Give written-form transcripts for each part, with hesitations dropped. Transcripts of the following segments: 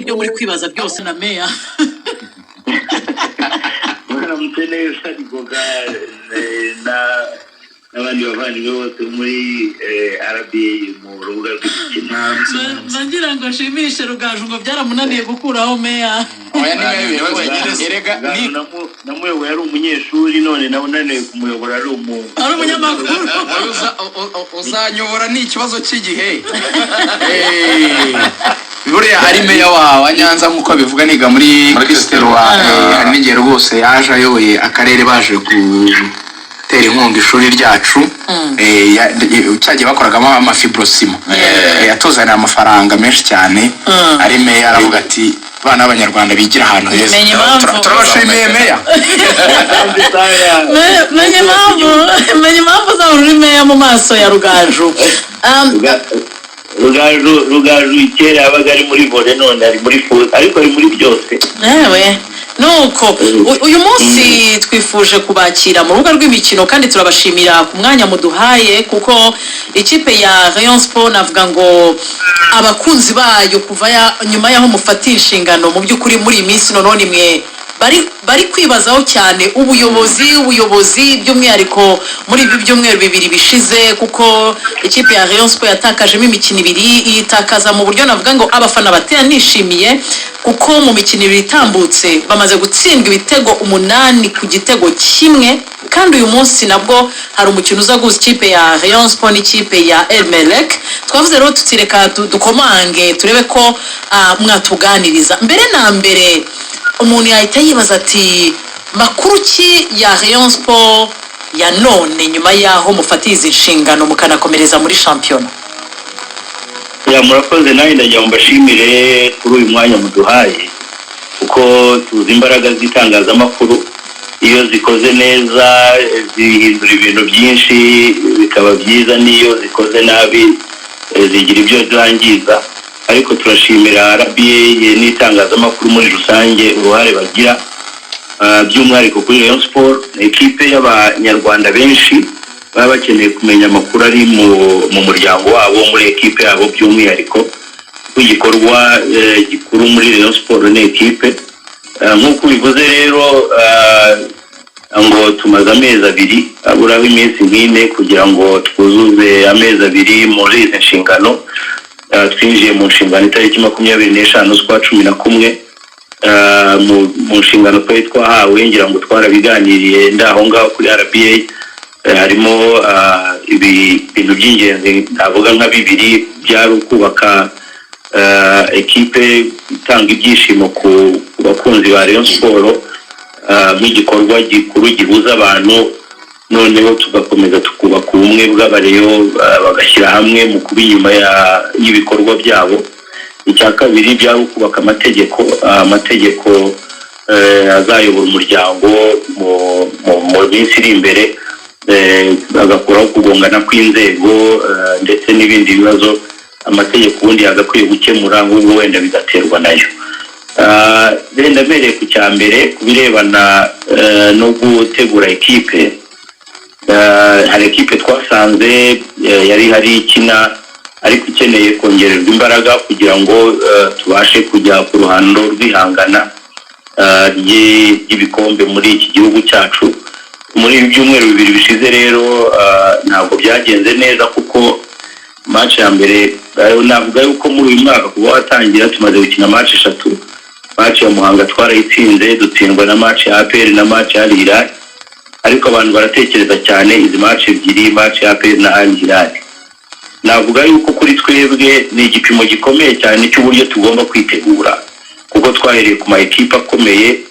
Ibyo muri kwibaza byose na meya. Mwaramutse neza, Ngoga n'abandi bavandimwe bose muri RBA mu rubuga rw'imikino. Ngira ngo nshimishe Rugaju, ngo byaramunaniye gukuraho meya. Oya, ni meya wenyine erega ni Namuyoboye ari umunyeshuri, none nawe unaniwe kumuyobora ari umu ari umunyamakuru. Oya, uzanyobora, ni ikibazo cy'igihe. Buriya ari meya wa Nyanza nk'uko bivuga, niga muri Muri Christ Roi. Hari n'igihe rwose yaje ayoboye akarere, baje gutera inkunga ishuri ryacu. Cyagiye bakoragamo amafibrociment. Yatuzaniye amafaranga menshi cyane ari meya, aravuga ati: "Abana b'Abanyarwanda bigira ahantu heza." Menya impamvu. Turabashimiye meya. Menya impamvu uzahora uri meya mu maso ya Rugaju. Rugaju kera yabaga ari muri volley, none ari muri foot, ariko ari muri byose. Ewe, nuko uyu munsi twifuje kubakira mu rubuga rw'imikino, kandi turabashimira ku mwanya muduhaye, kuko ikipe ya Rayon Sport, navuga ngo abakunzi bayo, kuva nyuma y'aho mufatiye inshingano, mu by'ukuri muri iyi minsi noneho ni mwe bari kwibazaho cyane, ubuyobozi by'umwihariko muri ibi byumweru 2 bishize, kuko ikipe ya Rayon Sport yatakajemo imikino ibiri, iyitakaza mu buryo navuga ngo abafana batanishimiye, kuko mu mikino ibiri itambutse bamaze gutsindwa ibitego 8 ku gitego kimwe. Kandi uyu munsi nabwo hari umukino uza guhuza ikipe ya Rayon Sport n'ikipe ya El Merreikh. Twavuze rero tutireka dukomange turebe ko mwatuganiriza. Mbere na mbere, umuntu yahita yibaza ati: "Makuru ki ya Rayon Sport ya none, nyuma y'aho mufatiye izi nshingano mukanakomereza muri shampiyona?" Ya, murakoze. Nawe ndagira ngo mbashimire kuri uyu mwanya muduhaye, kuko tuzi imbaraga z'itangazamakuru. Iyo zikoze neza zihindura ibintu byinshi bikaba byiza, n'iyo zikoze nabi zigira ibyo zangiza. Ariko turashimira RBA n'itangazamakuru muri rusange uruhare bagira, by'umwihariko kuri Rayon Sport, ni ekipe y'Abanyarwanda benshi baba bakeneye kumenya amakuru ari mu muryango wabo, muri ekipe yabo by'umwihariko, kuko igikorwa gikuru muri Rayon Sport ni ekipe. Nk'uko ubivuze rero, ngo tumaze amezi 2, aburaho iminsi nk'ine kugira ngo twuzuze amezi 2 muri izi nshingano. Twinjiye mu nshingano itariki 25 z'ukwa 11. Mu nshingano twari twahawe, ngira ngo twarabiganiriye ndaho ngaho kuri RBA, harimo ibintu by'ingenzi navuga nka bibiri. Byari ukubaka ekipe itanga ibyishimo ku bakunzi ba Rayon Sport, nk'igikorwa gikuru gihuza abantu, noneho tugakomeza tukubaka ubumwe bw'Abareyo, bagashyira hamwe mu kuba inyuma y'ibikorwa byabo. Icya kabiri byari ukubaka amategeko azayobora umuryango mu minsi iri imbere, agakuraho kugongana kw'inzego ndetse n'ibindi bibazo amategeko ubundi yagakwiye gukemura, ahubwo wenda bigaterwa nayo. Wenda mbereye ku cya mbere, ku birebana no gutegura ekipe, hari ekipe twasanze yari ihari ikina, ariko ikeneye kongererwa imbaraga kugira ngo tubashe kujya ku ruhando rw'ihangana ry'ibikombe muri iki gihugu cyacu. Muri ibi byumweru 2 bishize rero, ntabwo byagenze neza, kuko match ya mbere, navuga yuko muri uyu mwaka kuba watangira tumaze gukina match eshatu. Match ya Muhanga twarayitsinze, dutsindwa na match ya APR na match ya Al Hilal. Ariko abantu baratekereza cyane izi match ebyiri, match ya APR na Al Hilal. Navuga yuko kuri twebwe ni igipimo gikomeye cyane cy'uburyo tugomba kwitegura, kuko twahereye ku ma ekipe akomeye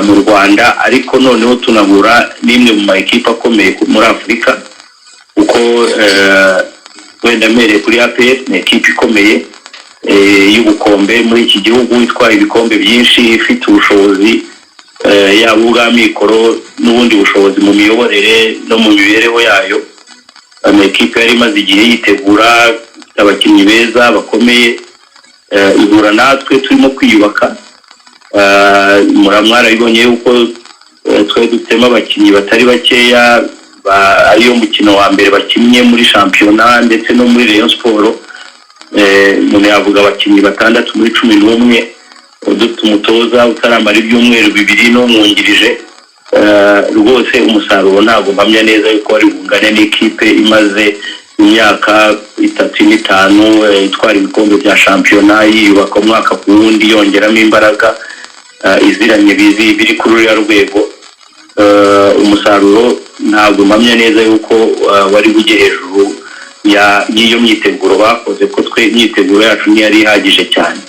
mu Rwanda, ariko noneho tunahura n'imwe mu ma ekipe akomeye muri Afurika, kuko wenda mpereye kuri APR, ni ekipe ikomeye y'ubukombe muri iki gihugu, itwaye ibikombe byinshi, ifite ubushobozi, yaba ubw'amikoro n'ubundi bushobozi mu miyoborere no mu mibereho yayo. Ama ekipe yari imaze igihe yitegura, ifite abakinnyi beza bakomeye, ihura natwe turimo kwiyubaka. Mwarabibonye yuko twari dufitemo abakinnyi batari bakeya ariyo mukino wa mbere bakinnye muri shampiyona ndetse no muri Rayon Sport. Umuntu yavuga abakinnyi batandatu muri 11, dufite umutoza utaramara ibyumweru 2 n'umwungirije. Rwose umusaruro ntabwo mpamya neza yuko wari bungane n'ikipe imaze imyaka 3 n'itanu itwara ibikombe bya shampiyona, yiyubaka umwaka ku wundi, yongeramo imbaraga, iziranye bizi biri kuri ruriya rwego. Umusaruro ntabwo mpamya neza yuko wari bujye hejuru y'iyo myiteguro bakoze, ko twe imyiteguro yacu ntiyari ihagije cyane.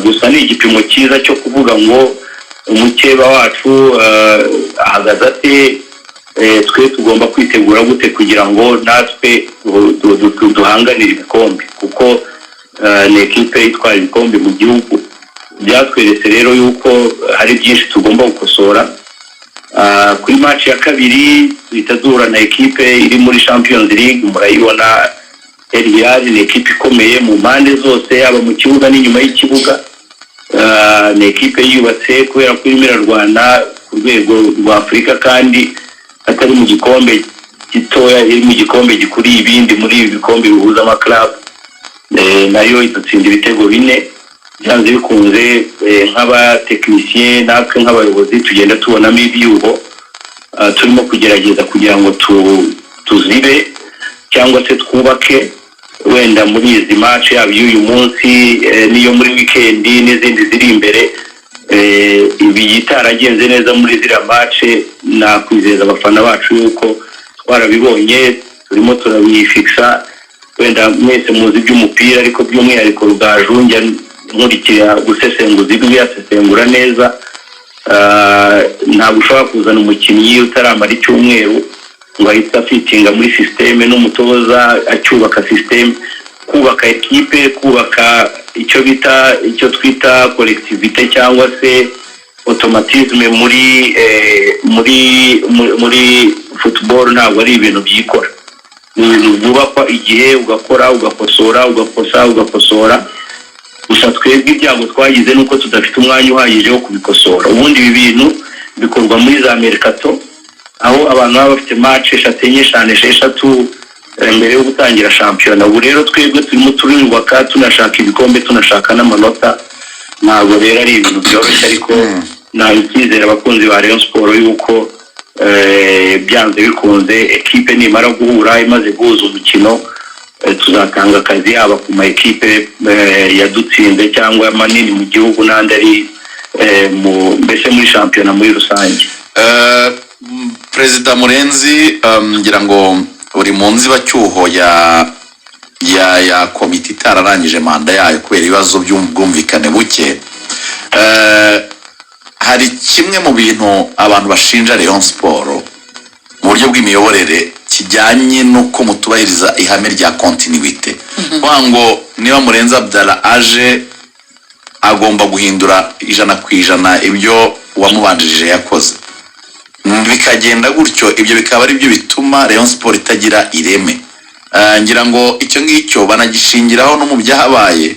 Gusa ni igipimo cyiza cyo kuvuga ngo umukeba wacu ahagaze ate, twe tugomba kwitegura gute kugira ngo natwe duhanganire ibikombe, kuko ni ekipe itwara ibikombe mu gihugu. Byatweretse rero yuko hari byinshi tugomba gukosora. Kuri match ya kabiri duhita duhura na ekipe iri muri Champions League, murayibona, Al Hilal ni ekipe ikomeye mu mpande zose, yaba mu kibuga n'inyuma y'ikibuga. Ni ekipe yubatse kubera ko irimo irarwana ku rwego rwa Afurika, kandi atari mu gikombe gitoya, iri mu gikombe gikuriye ibindi muri ibi bikombe bihuza amaklabu. Nayo idutsinda ibitego 4. Byanze bikunze, nk'abatekinisiye natwe nk'abayobozi tugenda tubonamo ibyuho, turimo kugerageza kugira ngo tuzibe cyangwa se twubake. Wenda muri izi match, yaba iy'uyu munsi n'iyo muri weekend n'izindi ziri imbere, ibi itaragenze neza muri ziriya match, nakwizeza abafana bacu yuko twarabibonye, turimo turabifixa. Wenda mwese muzi iby'umupira, ariko by'umwihariko Rugaju njya nkurikira gusesenguza ibyo yasesengura neza. Ntabwo ushobora kuzana umukinnyi utaramara icyumweru ngo ahite afitinga muri système, n'umutoza acyubaka système. Kubaka ekipe, kubaka icyo bita, icyo twita collectivité cyangwa se automatisme muri football, ntabwo ari ibintu byikora, ni ibintu byubakwa igihe, ugakora, ugakosora, ugakosa, ugakosora. Gusa twebwe ibyago twagize ni uko tudafite umwanya uhagije wo kubikosora. Ubundi ibi bintu bikorwa muri za mercato, aho abantu baba bafite match eshatu, enye, eshanu, esheshatu mbere yo gutangira shampiyona. Ubu rero twebwe turimo turiyubaka, tunashaka ibikombe, tunashaka n'amanota. Ntabwo rero ari ibintu byoroshye, ariko nta icyizere abakunzi ba Rayon Sport yuko byanze bikunze ekipe nimara guhura, imaze guhuza umukino, tuzatanga akazi, yaba ku ma ekipe yadutsinze cyangwa manini mu gihugu n'andi ari mu mbese muri shampiyona muri rusange. Perezida Murenzi, ngira ngo uri mu nzibacyuho ya komite itararangije manda yayo kubera ibibazo by'ubwumvikane buke. Hari kimwe mu bintu abantu bashinja Rayon Sport mu buryo bw'imiyoborere kijyanye n'uko mutubahiriza ihame rya continuité, kuvuga ngo niba Murenzi Abdallah aje, agomba guhindura 100% ibyo uwamubanjirije yakoze, bikagenda gutyo. Ibyo bikaba ari byo bituma Rayon Sport itagira ireme. Ngira ngo icyo ngicyo banagishingiraho no mu byahabaye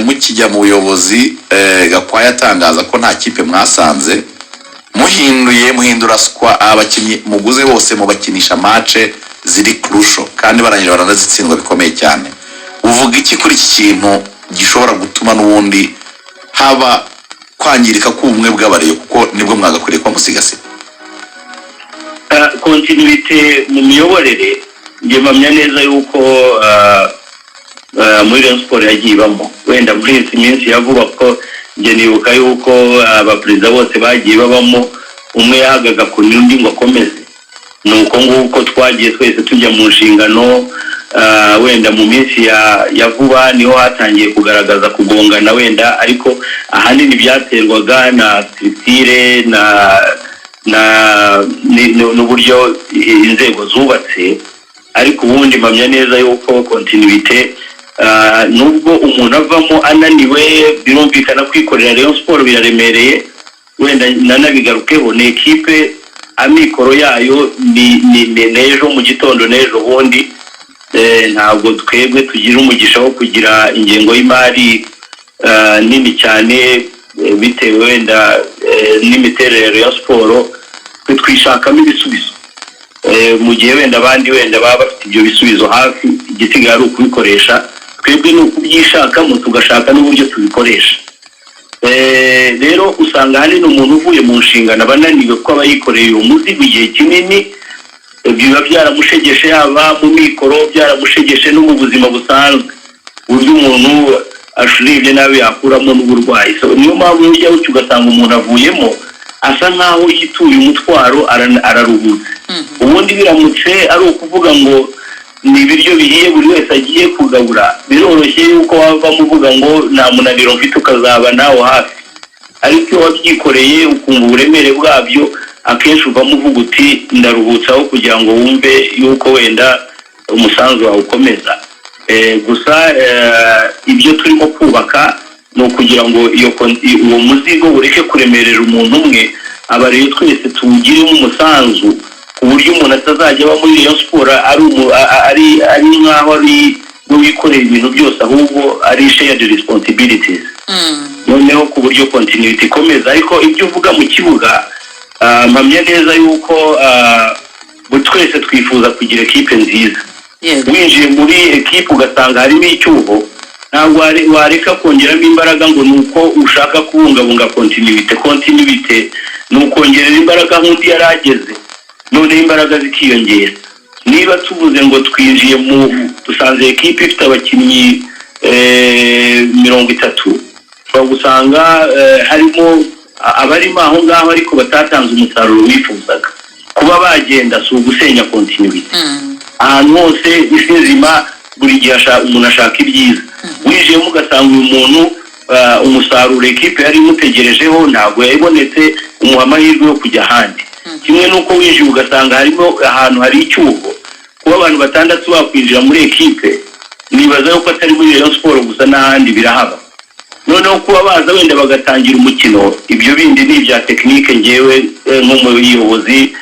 mukijya mu buyobozi, Gakwaya atangaza ko nta kipe mwasanze, muhinduye, muhindura squad, abakinnyi muguze bose mubakinisha match ziri crucial, kandi barangije baranazitsindwa bikomeye cyane. Uvuga iki kuri iki kintu gishobora gutuma n'ubundi haba kwangirika k'ubumwe bw'abareyo, kuko nibwo mwagakwiriye kuba musigasira? Continuité mu miyoborere, njye mpamya neza yuko muri Rayon Sport yagiye ibamo wenda muri iyi minsi ya vuba, ko njye nibuka yuko abaperezida bose bagiye babamo, umwe yahagaga ku undi ngo akomeze. Ni uko nguko twagiye twese tujya mu nshingano. Wenda mu minsi ya vuba niho hatangiye kugaragaza kugongana wenda, ariko ahanini byaterwaga na structure na n'uburyo inzego zubatse. Ariko ubundi mpamya neza yuko continuité, nubwo umuntu avamo ananiwe, birumvikana, kwikorera Rayon Sport biraremereye. Wenda nanabigarukeho, ni ekipe amikoro yayo ni n'ejo mu gitondo n'ejo bundi. Ntabwo twebwe tugira umugisha wo kugira ingengo y'imari nini cyane, bitewe wenda n'imiterere ya Rayon Sport. Twe twishakamo ibisubizo, mu gihe wenda abandi wenda baba bafite ibyo bisubizo hafi, igisigaye ari ukubikoresha. Twishakamo ibisubizo rero, Twebwe ni ukubyishakamo, tugashaka n'uburyo tubikoresha. Rero usanga ahanini umuntu uvuye mu nshingano aba ananiwe, kuko aba yikoreye uwo muzigo igihe kinini. Biba byaramushegeshe, yaba mu mikoro, byaramushegeshe no mu buzima busanzwe, uburyo umuntu ashurebye nabi yakuramo n'uburwayi. So, niyo mpamvu iyo ujya utyo ugasanga umuntu avuyemo asa nkaho yituye umutwaro, araruhutse. Ubundi biramutse ari ukuvuga ngo ni ibiryo bihiye buri wese agiye kugabura, biroroshye yuko wavamo uvuga ngo nta munaniro mfite, ukazaba nawe hafi. Ariko iyo wabyikoreye, ukumva uburemere bwabyo, akenshi uvamo uvuga uti ndaruhutse, aho kugira ngo wumve yuko wenda umusanzu wawe ukomeza. Gusa ibyo turimo kubaka ni ukugira ngo uwo muzigo ureke kuremerera umuntu umwe, aba rero twese tuwugiremo umusanzu, ku buryo umuntu atazajya aba muri Rayon Sport ari umu- a- a- ari ari nk'aho ari we wikoreye ibintu byose, ahubwo ari shared responsibilities, noneho ku buryo continuity ikomeza. Ariko ibyo uvuga mu kibuga, mpamya neza yuko buri twese twifuza kugira ekipe nziza. Winjiye muri ekipe ugasanga harimo icyuho, ntabwo wareka kongeramo imbaraga ngo ni uko ushaka kubungabunga continuité. Continuité ni ukongerera imbaraga nk'undi yari ageze, noneho imbaraga zikiyongera. Niba tuvuze ngo twinjiye mu dusanze ekipe ifite abakinnyi 30, ushobora gusanga harimo abarimo aho ngaho ariko batatanze umusaruro wifuzaga. Kuba bagenda si ugusenya continuité. Ahantu hose, isi nzima, buri gihe umuntu ashaka ibyiza. Winjiyemo ugasanga uyu muntu, umusaruro ekipe yari imutegerejeho ntabwo yayibonetse, umuha amahirwe yo kujya ahandi. Kimwe n'uko winjiye ugasanga harimo ahantu hari icyuho, kuba abantu batandatu bakwinjira muri ekipe, nibaza yuko atari muri Rayon Sport gusa, n'ahandi birahaba. Noneho kuba baza wenda bagatangira umukino, ibyo bindi ni ibya technique. Ngewe nk'umuyobozi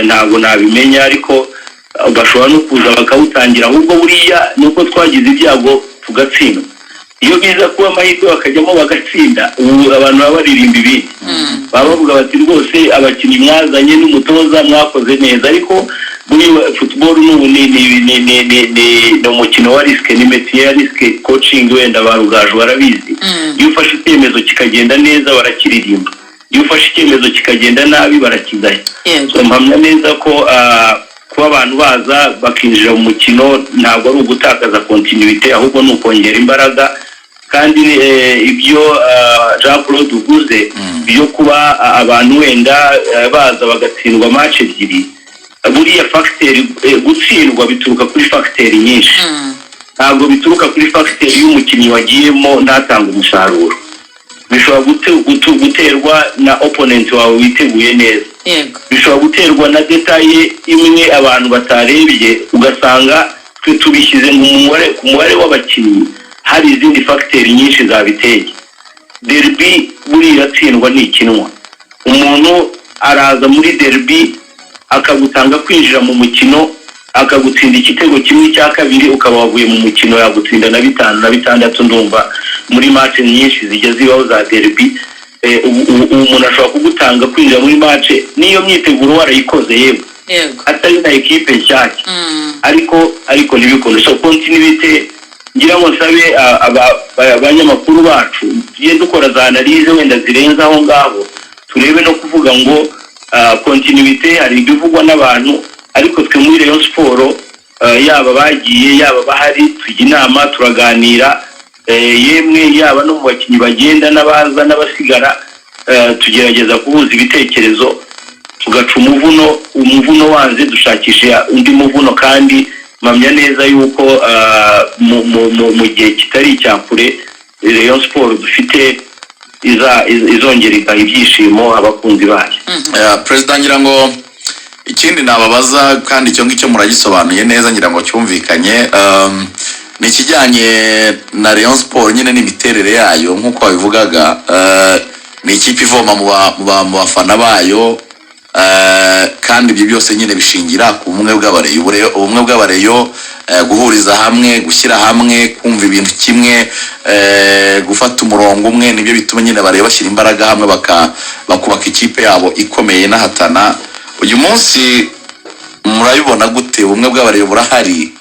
ntabwo nabimenya, ariko bashobora no kuza bakawutangira. Ahubwo buriya ni uko twagize ibyago tugatsindwa. Iyo biza kuba amahirwe bakajyamo bagatsinda, ubu abantu baba baririmba ibindi, baba bavuga bati rwose abakinnyi mwazanye n'umutoza mwakoze neza. Ariko muri football n'ubu ni umukino wa risque, ni métier ya risque. Coaching, wenda ba Rugaju barabizi, iyo ufashe icyemezo kikagenda neza barakiririmba, iyo ufashe icyemezo kikagenda nabi barakigaya. So, mpamya neza ko kuba abantu baza bakinjira mu mukino ntabwo ari ugutakaza continuité, ahubwo ni ukongera imbaraga. Kandi ibyo Jean Claude uvuze byo kuba abantu wenda baza bagatsindwa match ebyiri, buriya facteur gutsindwa bituruka kuri facteur nyinshi, ntabwo bituruka kuri facteur y'umukinnyi wagiyemo ntatange umusaruro. Bishobora guterwa na opponent wawe witeguye neza, bishobora guterwa na détail imwe abantu batarebye, ugasanga twe tubishyize mu mubare, ku mubare w'abakinnyi, hari izindi facteur nyinshi zabiteye. Derby buriya iratsindwa, ntikinwa. Umuntu araza muri derby akagutanga kwinjira mu mukino, akagutsinda igitego kimwe cya kabiri, ukaba wavuye mu mukino. Yagutsinda na bitanu na bitandatu. Ndumva muri match nyinshi zijya zibaho za derby, ubu umuntu ashobora kugutanga kwinjira muri match n'iyo myiteguro warayikoze, yewe, atari na ekipe nshyashya, ariko ntibikunde. So continuité, ngira ngo nsabe abanyamakuru bacu tujye dukora za analyse wenda zirenze aho ngaho, turebe no kuvuga ngo continuité. Hari ibivugwa n'abantu, ariko twe muri Rayon Sport, yaba bagiye, yaba bahari, tujya inama, turaganira, yemwe yaba no mu bakinnyi bagenda n'abaza n'abasigara, tugerageza guhuza ibitekerezo, tugaca umuvuno. Umuvuno wanze, dushakisha undi muvuno. Kandi mpamya neza yuko mu gihe kitari icya kure, Rayon Sport dufite izongera igaha ibyishimo abakunzi bayo. Perezida, ngira ngo ikindi nababaza, kandi icyo ngicyo muragisobanuye neza, ngira ngo cyumvikanye, ni ikijyanye na Rayon Sport nyine n'imiterere yayo. Nk'uko wabivugaga, ni ikipe ivoma mu bafana bayo, kandi ibyo byose nyine bishingira ku bumwe bw'abareyo. Ubumwe bw'abareyo, guhuriza hamwe, gushyira hamwe, kumva ibintu kimwe, gufata umurongo umwe, nibyo bituma nyine abareyo bashyira imbaraga hamwe, bakubaka ikipe yabo ikomeye inahatana. Uyu munsi murabibona gute? Ubumwe bw'abareyo burahari?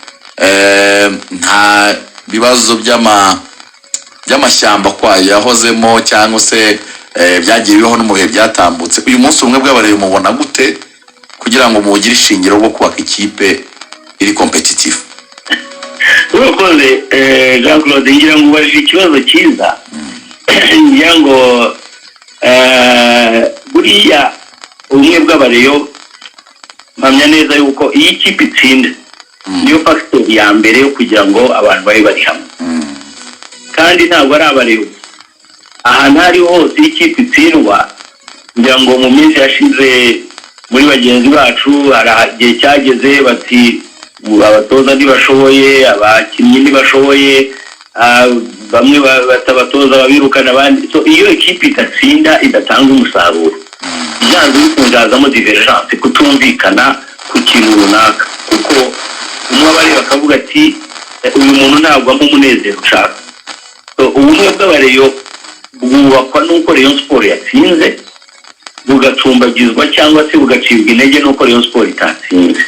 Nta bibazo by'amashyamba kwayo yahozemo, cyangwa se byagiye bibaho no mu bihe byatambutse, uyu munsi ubumwe bw'abareyo mubona gute kugira ngo mugire ishingiro rwo kubaka ikipe iri competitive? Urakoze, Jean Claude. Ngira ngo ubajije ikibazo cyiza. Ngira ngo buriya ubumwe bw'abareyo, mpamya neza yuko iyo ikipe itsinda niyo facteur ya mbere yo kugira ngo abantu babe bari hamwe. Kandi ntabwo ari abareyo, ahantu aho ariho hose iyo ikipe itsindwa. Ngira ngo mu minsi yashize muri bagenzi bacu hari igihe cyageze bati abatoza ntibashoboye, abakinnyi ntibashoboye, bamwe batabatoza babirukana abandi. So iyo ekipe idatsinda, idatanga umusaruro, byanze bikunze hazamo divergence, kutumvikana ku kintu runaka, kuko umwe aba areba akavuga ati: "Uyu muntu ntabwo ampa umunezero ushaka." So, ubumwe bw'abareyo bwubakwa n'uko Rayon Sport yatsinze, bugacumbagizwa cyangwa se bugacibwa intege n'uko Rayon Sport itatsinze.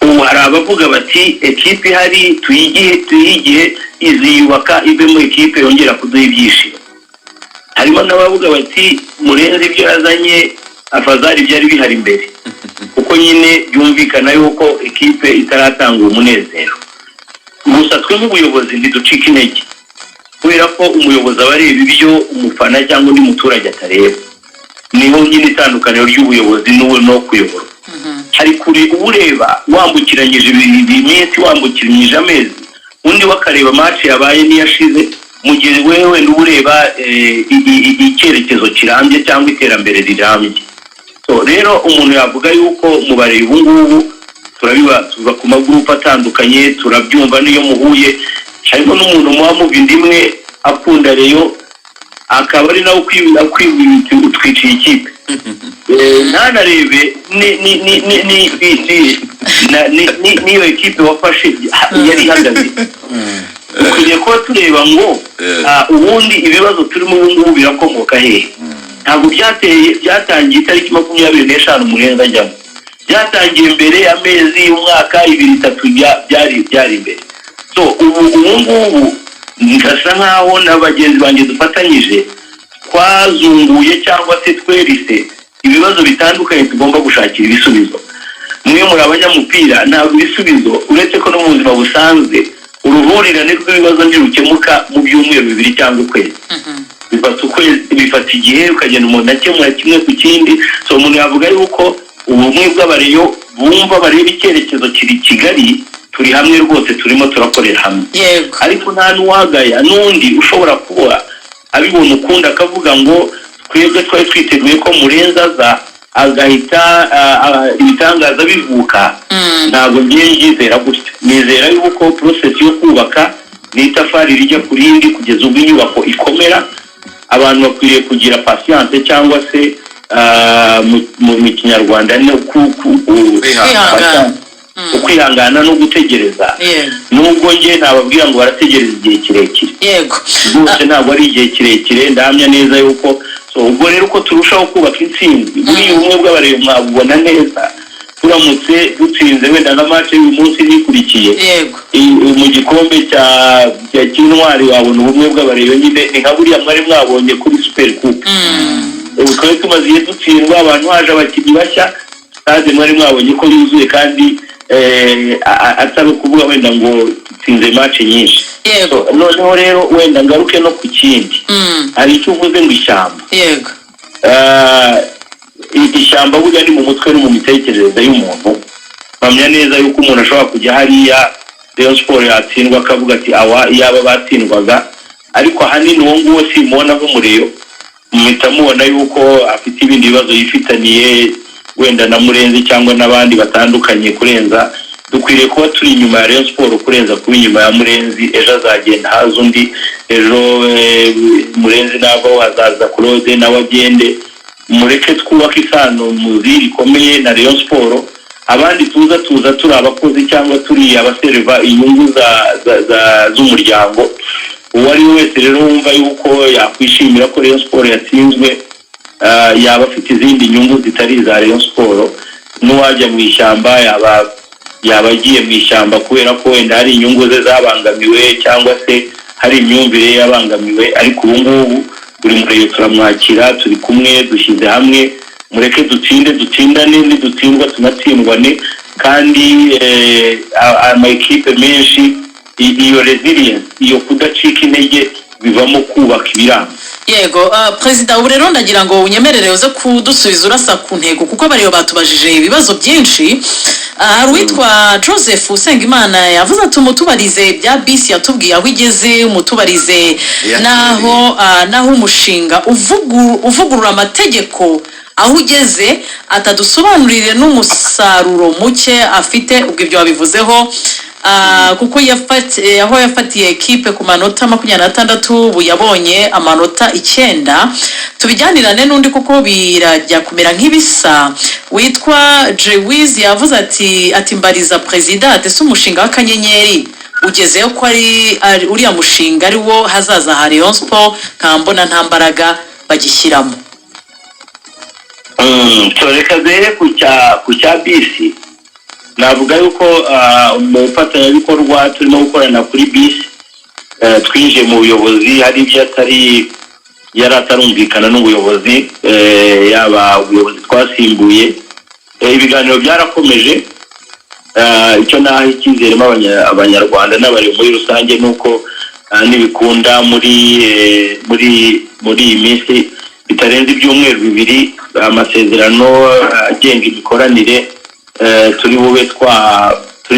Ubu hari abavuga bati ekipe ihari tuyigihe, tuyigihe iziyubaka ivemo ekipe yongera kuduha ibyishimo. Harimo n'abavuga bati Murenzi ibyo yazanye afazari byari bihari imbere, kuko nyine byumvikana yuko ekipe itaratanga uwo munezero. Gusa twe nk'ubuyobozi ntiducika intege, kubera ko umuyobozi aba areba ibyo umufana cyangwa undi muturage atareba. Niho nyine itandukaniro ry'ubuyobozi n'ubu no kuyobora. Hari kure uba ureba wambukiranyije iminsi, wambukiranyije amezi, undi we akareba match yabaye n'iyashize, mu gihe wewe wenda uba ureba icyerekezo kirambye cyangwa iterambere rirambye. So rero umuntu yavuga yuko mu bareba ubu ngubu turabiba, tuva ku magurupe atandukanye, turabyumva n'iyo muhuye. Harimo n'umuntu muba muva inda imwe akunda Rayon, akaba ari nawe utwiciye ikipe, ntanarebe n'iyo ekipe wafashe yari ihagaze. Dukwiriye kuba tureba ngo ubundi ibibazo turimo ubu ngubu birakomoka hehe? Ntabwo byateye, byatangiye itariki 25 Murenzi ajyamo. Byatangiye mbere, amezi, umwaka, 2, 3, byari imbere. So ubu ngubu ngasa nkaho na bagenzi banjye dufatanyije twazunguye cyangwa se twerise ibibazo bitandukanye tugomba gushakira ibisubizo. Mwe muri abanyamupira, ntabwo ibisubizo, uretse ko no mu buzima busanzwe uruhurirane rw'ibibazo ntirukemuka mu byumweru 2 cyangwa ukwezi. Bifata ukwezi, bifata igihe, ukagenda umuntu akemura kimwe ku kindi. So umuntu yavuga yuko ubumwe bw'abareyo bumva bareba icyerekezo kiri Kigali, turi hamwe rwose, turimo turakorera hamwe. Ariko nta n'uwagaya n'undi ushobora kuba abibona ukundi, akavuga ngo twebwe twari twiteguye ko Murenzi aza agahita ibitangaza bivuka. Ntabwo ngiye mbyizera gutyo. Nizera yuko process yo kubaka ni itafari rijya ku rindi kugeza ubwo inyubako ikomera. Abantu bakwiriye kugira patience, cyangwa se mu Kinyarwanda ni Kwihangana. ukwihangana no gutegereza, nubwo njye nababwira ngo barategereza igihe kirekire. Rwose ntabwo ari igihe kirekire, ndahamya neza yuko. So ubwo rero uko turushaho kubaka intsinzi, buriya ubumwe bw'abareba mwabubona neza turamutse dutsinze wenda nka match y'uyu munsi nikurikiye mu gikombe cya cy'intwari, wabona ubumwe bw'abareyo nyine ni nka buriya mwari mwabonye kuri Super Coupe. Ubu twari tumaze igihe dutsindwa, abantu haje abakinnyi bashya, stade mwari mwabonye ko yuzuye, kandi atari ukuvuga wenda ngo dutsinze match nyinshi. So, noneho rero wenda ngaruke no ku kindi. Hari icyo uvuze ngo ishyamba. Ishyamba burya ni mu mutwe no mu mitekerereze y'umuntu. Mpamya neza yuko umuntu ashobora kujya hariya Rayon Sport yatsindwa akavuga ati awa iyaba batsindwaga, ariko ahanini uwo nguwo simubona nk'umureyo, muhita mubona yuko afite ibindi bibazo yifitaniye wenda na Murenzi cyangwa n'abandi batandukanye. Kurenza dukwiriye kuba turi inyuma ya Rayon Sport kurenza kuba inyuma ya Murenzi. Ejo azagenda haza undi, ejo Murenzi navaho hazaza Claude nawe agende. Mureke twubake isano muzi rikomeye na Rayon Sport. Abandi tuza turi abakozi cyangwa turi abaserva inyungu z'umuryango. Uwo ari we wese rero wumva yuko yakwishimira ko Rayon Sport yatsinzwe, yaba afite izindi nyungu zitari iza Rayon Sport. N'uwajya mu ishyamba yaba Yaba agiye mu ishyamba kubera ko wenda hari inyungu ze zabangamiwe cyangwa se hari imyumvire ye yabangamiwe. Ariko ubu ngubu buri murenge turamwakira, turi kumwe, dushyize hamwe. Mureke dutsinde, dutsindane, nidutsindwa tunatsindwane. Kandi ama ekipe menshi, iyo resilience, iyo kudacika intege bivamo kubaka ibiranga. Yego, perezida, ubu rero ndagira ngo unyemerere uze kudusubiza urasa ku ntego, kuko abareba batubajije ibibazo byinshi. Hari uwitwa Joseph Usengimana yavuze ati: "Umutubarize bya bisi yatubwiye aho igeze, umutubarize Airtel. naho umushinga uvugurura amategeko aho ugeze, atadusobanurire n'umusaruro muke afite." Ubwo ibyo wabivuzeho, kuko aho yafatiye ekipe ku manota 26, ubu yabonye amanota 9. Tubijyanirane n'undi kuko birajya kumera nk'ibisa, witwa Jewiz yavuze ati: "Mbariza perezida, ati ese umushinga w'akanyenyeri ugezeyo, ko ari uriya mushinga ari wo hazaza ha Rayon Sport, nkaba mbona nta mbaraga bagishyiramo?" So reka duhere ku cya bisi. Navuga yuko mu bufatanyabikorwa turimo gukorana kuri bisi, twinjiye mu buyobozi hari ibyo atari yari atarumvikana n'ubuyobozi, yaba ubuyobozi twasimbuye. Ibiganiro byarakomeje. Icyo naha icyizere abanyarwanda n'abari muri rusange ni uko nibikunda muri iyi minsi bitarenze ibyumweru 2, amasezerano agenga imikoranire turi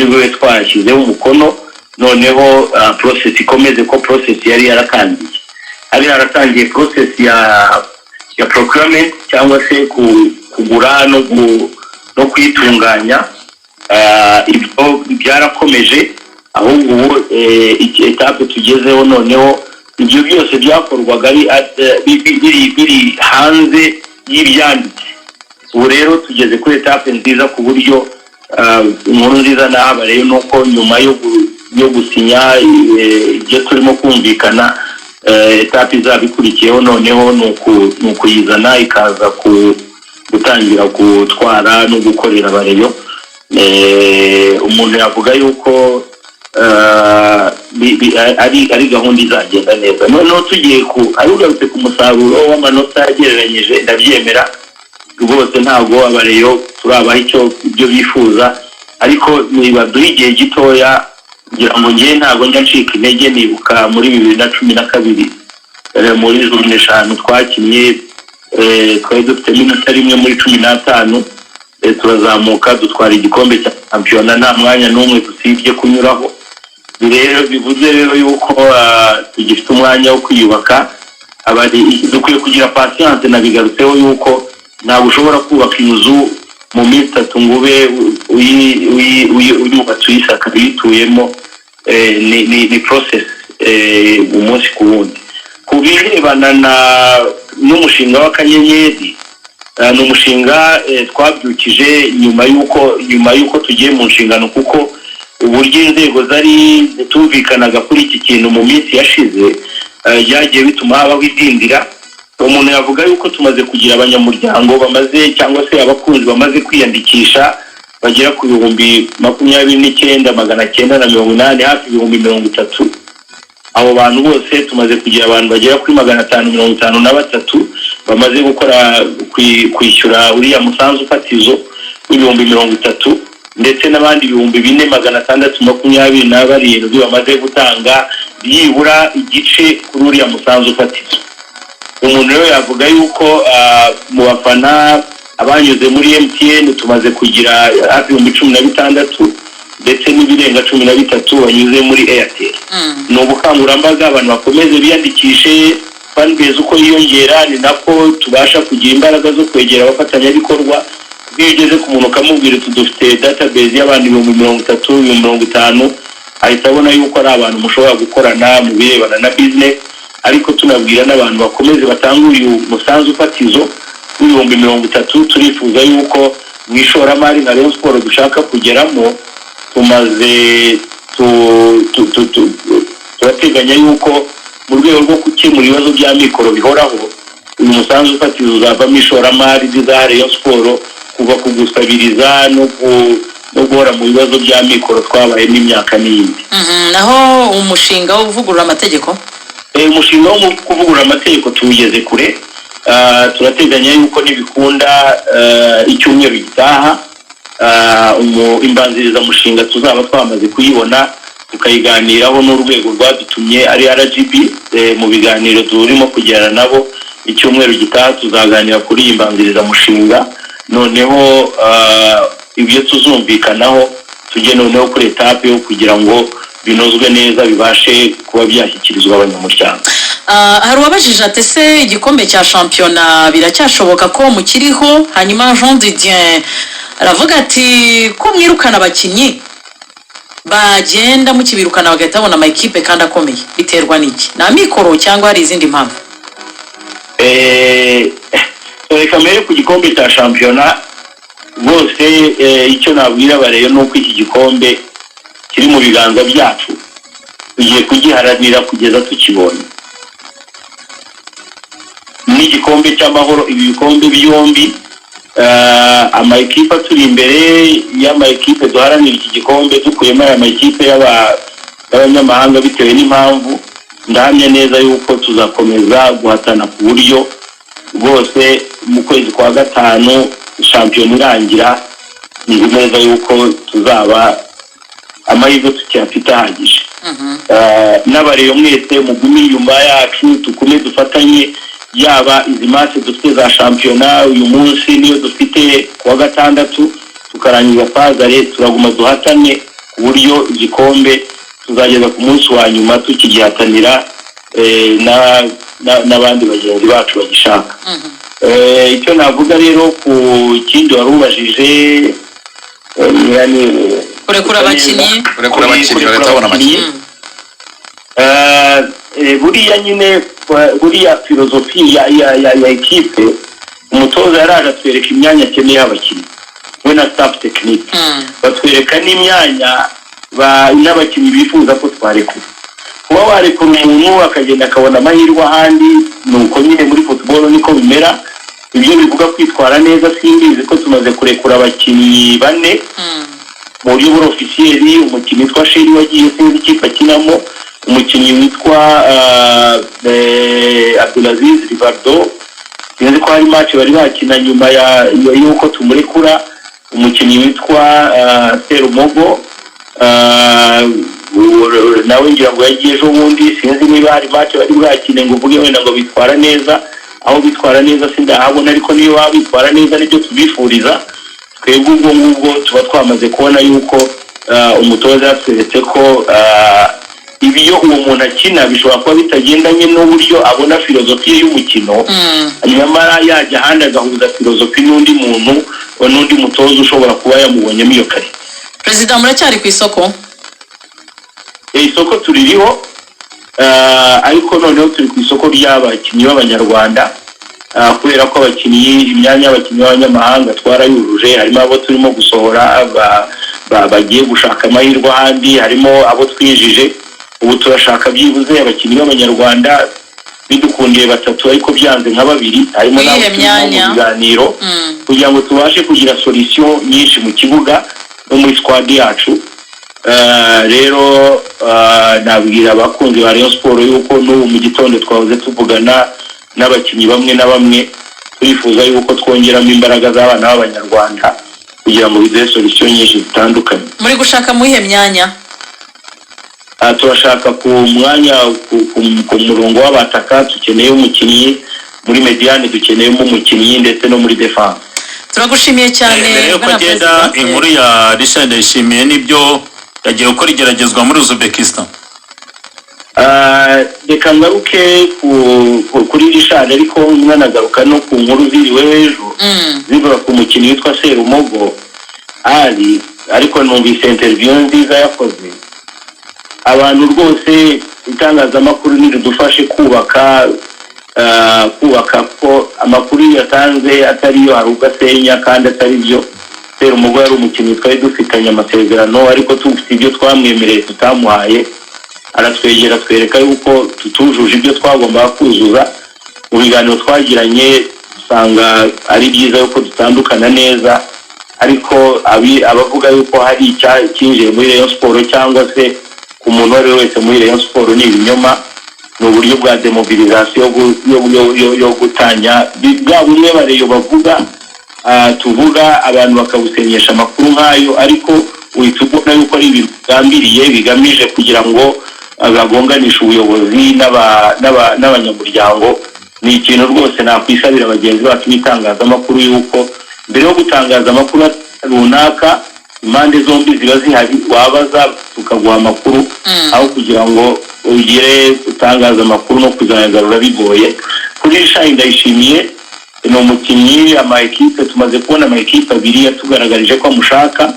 bube twashyizeho umukono, noneho process ikomeze, ko process yari yaratangiye, hari haratangiye process ya procurement cyangwa se kugura no kuyitunganya. Ibyo byarakomeje. Ahubwo ubu étape tugezeho noneho, ibyo byose byakorwaga ari biri hanze y'ibyanditse. Ubu rero tugeze kuri étape nziza, ku buryo inkuru nziza nahaba rero ni uko nyuma yo gusinya ibyo turimo kumvikana, étape izaba ikurikiyeho noneho ni ukuyizana ikaza gutangira gutwara no gukorera abareyo. Umuntu yavuga yuko ari gahunda izagenda neza. Noneho tugiye ku ari ugarutse ku musaruro w'amanota yagereranyije, ndabyemera rwose, ntabwo abareyo turabaha icyo ibyo bifuza, ariko nibaduha igihe gitoya kugira ngo ngewe ntabwo njya ncika intege. Nibuka muri 2012, muri journée 5 twakinnye, twari dufitemo inota rimwe muri 15, turazamuka dutwara igikombe cya shampiyona nta mwanya n'umwe dusibye kunyuraho. Rero bivuze rero yuko tugifite umwanya wo kwiyubaka. Dukwiye kugira patience. Nabigarutseho yuko ntabwo ushobora kubaka inzu mu minsi 3 ngo ube uyubatse, uyisaka, uyituyemo. Ni process umunsi ku wundi. Ku birebana n'umushinga w'akanyenyeri, ni umushinga twabyukije nyuma y'uko tugiye mu nshingano, kuko uburyo inzego zari zitumvikanaga kuri iki kintu mu minsi yashize byagiye bituma habaho idindira. Umuntu yavuga yuko tumaze kugira abanyamuryango bamaze, cyangwa se abakunzi bamaze kwiyandikisha bagera ku 29,980, hafi 30,000. Abo bantu bose, tumaze kugira abantu bagera kuri 553 bamaze gukora kwishyura uriya musanzu fatizo w'30,000, ndetse n'abandi 4,627 bamaze gutanga byibura igice kuri uriya musanzu fatizo. Umuntu rero yavuga yuko mu bafana abanyuze muri MTN tumaze kugira hafi 16,000, ndetse n'ibirenga 13 banyuze muri Airtel. Ni ubukangurambaga, abantu bakomeze biyandikishe. Fanbase uko yiyongera ni nako tubasha kugira imbaraga zo kwegera abafatanyabikorwa. Iyo ugeze ku muntu ukamubwira uti: "Dufite database y'abantu 30,000, 50,000," ahita abona yuko ari abantu mushobora gukorana mu birebana na business. Ariko tunabwira n'abantu bakomeze batange uyu musanzu fatizo w'30,000. Turifuza yuko mu ishoramari nka Rayon Sport dushaka kugeramo, tumaze turateganya yuko mu rwego rwo gukemura ibibazo bya mikoro bihoraho, uyu musanzu fatizo uzavamo ishoramari rizaha Rayon Sport kuva ku gusabiriza no no guhora mu bibazo bya mikoro twabayemo imyaka n'iyindi. Naho umushinga wo kuvugurura amategeko? Umushinga wo kuvugurura amategeko tuwugeze kure. Turateganya yuko nibikunda icyumweru gitaha imbanzirizamushinga tuzaba twamaze kuyibona, tukayiganiraho n'urwego rwadutumye ari RGB. Mu biganiro turimo kugirana nabo, icyumweru gitaha tuzaganira kuri iyi mbanzirizamushinga, noneho ibyo tuzumvikanaho tujye noneho kuri étape yo kugira ngo binozwe neza, bibashe kuba byashyikirizwa abanyamuryango. Hari uwabajije ati: "Ese igikombe cya shampiyona biracyashoboka ko mukiriho?" Hanyuma Jean Didien aravuga ati: "Ko mwirukana abakinnyi, bagenda mukibirukana bagahita babona amakipe kandi akomeye, biterwa n'iki? Ni amikoro cyangwa hari izindi mpamvu?" Reka mbere ku gikombe cya shampiyona rwose, icyo nabwira abareyo ni uko iki gikombe kiri mu biganza byacu, tugiye kugiharanira kugeza tukibonye, n'igikombe cy'amahoro. Ibi bikombe byombi, ama ekipe aturi imbere y'ama ekipe duharanira iki gikombe, dukuyemo aya makipe y'abanyamahanga bitewe n'impamvu, ndahamya neza yuko tuzakomeza guhatana ku buryo rwose mu kwezi kwa gatanu shampiyona irangira, nzi neza yuko tuzaba amahirwe tukiyafite ahagije. N'abareyo mwese mugume inyuma yacu, tugume dufatanye, yaba izi match dufite za shampiyona uyu munsi niyo dufite kuwa gatandatu, tukarangiza fazare, turaguma duhatane ku buryo igikombe tuzageza ku munsi wa nyuma tukigihatanira n'abandi bagenzi bacu bagishaka. Icyo navuga rero ku kindi wari ubajije, Kurekura abakinnyi. Kurekura abakinnyi bagahita babona amakipe. Buriya nyine buriya philosophie ya ekipe, umutoza yaraje atwereka imyanya akeneye abakinnyi, we na staff technique, batwereka n'imyanya n'abakinnyi bifuza ko twarekura. Kuba warekura umuntu akagenda akabona amahirwe ahandi, ni uko nyine muri football niko bimera. Ibyo bivuga kwitwara neza simbizi, ko tumaze kurekura abakinnyi bane mu buryo buri officiel: umukinnyi witwa Sheri wagiye, sinzi ikipe akinamo, umukinnyi witwa Abdulaziz Rivaldo, sinzi ko hari match bari bakina nyuma y'uko tumurekura, umukinnyi witwa Serumogo, nawe ngira ngo yagiye ejo bundi, sinzi niba hari match bari bwakine ngo uvuge wenda ngo bitwara neza. Aho bitwara neza sindahabona, ariko niyo baba bitwara neza nibyo tubifuriza twebwe. Ubwo ngubwo tuba twamaze kubona yuko umutoza yatweretse ko ibyo uwo muntu akina bishobora kuba bitagendanye n'uburyo abona philosophie y'umukino, nyamara yajya ahandi agahuza philosophie n'undi muntu, n'undi mutoza ushobora kuba yamubonyemo iyo qualité. Perezida, muracyari ku isoko? Isoko tuririho, ariko noneho turi ku isoko ry'abakinnyi b'abanyarwanda, kubera ko abakinnyi, imyanya y'abakinnyi b'abanyamahanga twarayujuje. Harimo abo turimo gusohora bagiye gushaka amahirwe ahandi, harimo abo twinjije. Ubu turashaka byibuze abakinnyi b'abanyarwanda, bidukundiye batatu, ariko byanze nka babiri. Harimo n'abo Iyihe turimo mu myanya? biganiro kugira ngo tubashe kugira solution nyinshi mu kibuga no muri squad yacu. Rero nabwira abakunzi ba Rayon Sport yuko n'ubu mu gitondo twahoze tuvugana n'abakinnyi bamwe na bamwe, turifuza yuko twongeramo imbaraga z'abana b'abanyarwanda kugira ngo biduhe solution nyinshi zitandukanye. Muri gushaka mu iyihe myanya? Turashaka ku mwanya ku murongo w'abataka, dukeneye umukinnyi muri médiane, dukeneyemo umukinnyi ndetse no muri défense. Turagushimiye cyane, Mbere yuko bwana agenda, Perezida. inkuru ya Richard Ndayishimiye, nibyo yagiye gukora igeragezwa muri Uzbekistan? Reka ngaruke kuri Richard, ariko nkanagaruka no ku nkuru ziriwe ejo zivuga ku mukinnyi witwa Serumogo Ali. Ariko numvise interview nziza yakoze. Abantu rwose, itangazamakuru niridufashe kubaka ko amakuru yatanze atariyo, hari ubwo asenya kandi atari byo. Serumogo yari umukinnyi twari dufitanye amasezerano, ariko tufite ibyo twamwemereye tutamuhaye. Aratwegera twereka yuko tutujuje ibyo twagombaga kuzuza. Mu biganiro twagiranye usanga ari byiza yuko dutandukana neza. Ariko abavuga yuko hari icyinjiye muri Rayon Sport cyangwa se ku muntu uwo ari we wese muri Rayon Sport ni ibinyoma, ni uburyo bwa demobilisation yo gutanya bwa bumwe bareyo bavuga, tuvuga abantu bakabusenyesha amakuru nk'ayo. Ariko uhita ubona yuko ari ibintu bigambiriye, bigamije kugira ngo bagonganishe ubuyobozi n'abanyamuryango. Ni ikintu rwose nakwisabira bagenzi bacu b'itangazamakuru yuko mbere yo gutangaza amakuru runaka, impande zombi ziba zihari, wabaza tukaguha amakuru, aho kugira ngo ugire utangaza amakuru no kuzayagarura bigoye. Kuri Richard Ndayishimiye, ni umukinnyi ama ekipe, tumaze kubona ama ekipe abiri yatugaragarije ko amushaka.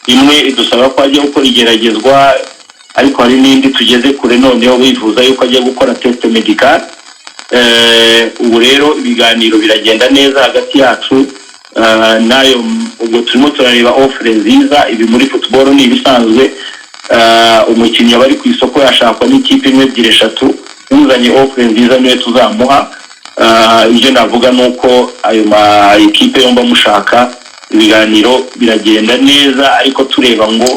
Imwe idusaba ko ajya gukora igeragezwa, ariko hari n'indi tugeze kure noneho bifuza yuko ajya gukora test médical. Ubu rero ibiganiro biragenda neza hagati yacu nayo. Ubwo turimo turareba offre nziza. Ibi muri football ni ibisanzwe. Umukinnyi aba ari ku isoko, yashakwa n'ikipe imwe, ebyiri, eshatu. Uzanye offre nziza niwe tuzamuha. Ibyo navuga ni uko ayo ma ekipe yombi amushaka, ibiganiro biragenda neza, ariko tureba ngo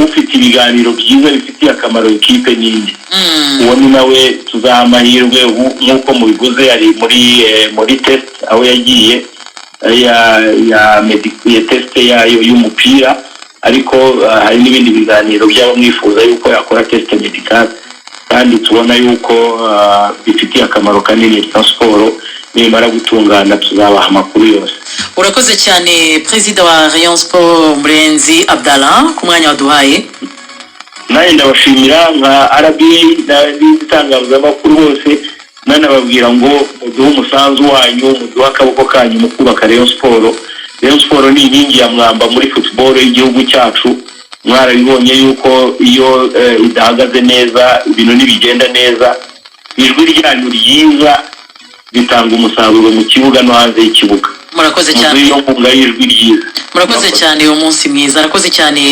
ufite ibiganiro byiza bifitiye akamaro ekipe n'indi, uwo ni nawe tuzaha amahirwe. Ubu nk'uko mubivuze, ari muri test aho yagiye ya test yayo y'umupira, ariko hari n'ibindi biganiro by'abamwifuza yuko yakora test médical, kandi tubona yuko bifitiye akamaro kanini Rayon Sport. Nimara gutungana tuzabaha amakuru yose. Urakoze cyane, perezida wa Rayon Sport Murenzi Abdallah, ku mwanya waduhaye. Nanjye ndabashimira nka RBA n'itangazamakuru bose, nanababwira ngo muduhe umusanzu wanyu, muduhe akaboko kanyu mu kubaka Rayon Sport. Rayon Sport ni inkingi ya mwamba muri football y'igihugu cyacu. Mwarabibonye yuko iyo idahagaze neza, ibintu ntibigenda neza. Ijwi ryanyu ryiza ritanga umusaruro mu kibuga no hanze y'ikibuga. Murakoze cyane. Muduhe iyo nkunga y'ijwi ryiza. Murakoze cyane, umunsi mwiza. Arakoze cyane.